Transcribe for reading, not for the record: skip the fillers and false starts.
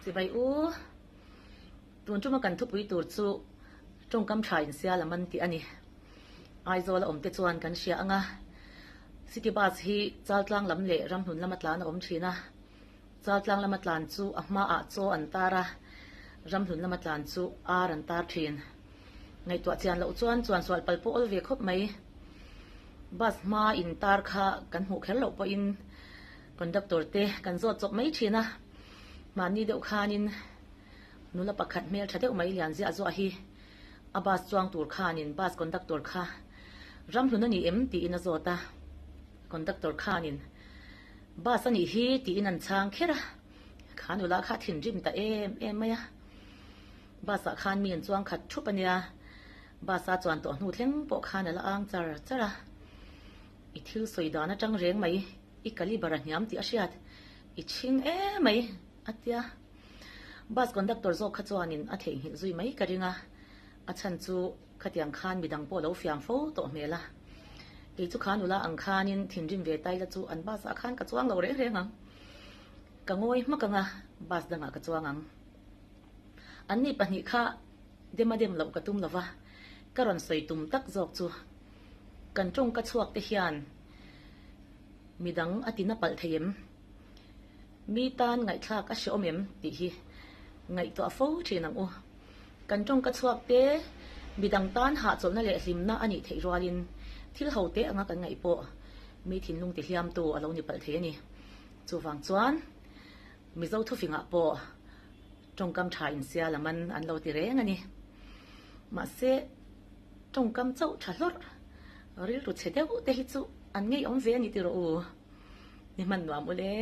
Chibai u, tun tuma kan thupui tur chu tawngkam tha insial a man tih a ni. Aizawl a awmte chuan kan hria ang a, City Bus hi Chaltlang lam leh Ramhlun lama tlan a awm thin a. Chaltlang lama tlan chu a hmaah chaw an tar a, Ramhlun lama tlan chu ar an tar thin. Ngaihtuah chian loh chuan chuan sual pal pawh awl ve khawp mai. Bus hma in tar kha kan hmuh kher loh pawhin conductor te kan zawt chawp mai thin a. Mahni deuh khanin nula pakhat hmel tha deuh mai lian ziah zuah hi a bus chuang tur khanin bus conductor kha Ramhlun a ni em tiin a zawt a. Conductor khanin bus a nih hi tiin an chhang kher a. Kha nula kha a thinrim ta em em mai a. Bus ah khan mi an chuang khat thup a nia, bus a chuan tawh hnu thleng pawh khan a la ang char char a. I thil sawi dan atang reng mai, i caliber a hniam tih a hriat, i chhing em mai a tia. Bus conductor zawk kha chuanin a theihnghilh zui mai ka ring a, a chhan chu khatiang khan midang pawh lo fiam fo tawh hmel a. Kei chu kha nula ang khanin thinrim ve tai la chu an bus ah khan ka chuang lo reng reng ang. Ka ngawi hmak ang a, bus dangah ka chuang ang. Anni pahnih kha dem a dem loh ka tum lova, ka rawn sawi tum tak zawk chu kan tawngka chhuak te hian midang a tina palh thei em? Mi tan ngaihthlak a hreawm em? tih hi ngaihtuah fo thin ang u. Kan tawngka chhuak te midang tan hahchawlhna leh hlimna a nih theih rualin thil ho te anga kan ngaih pawh mi thinlung tihliamtu a lo ni palh thei a ni. Chuvang chuan Mizo thufingah pawh tawngkam tha insia lam an an lo ti reng a ni. Mahse, tawngkam chauh tha hlawrh, rilru chhe deuh te hi chu an ngeiawm ve a ni ti rawh u. Ni hman nuam u le.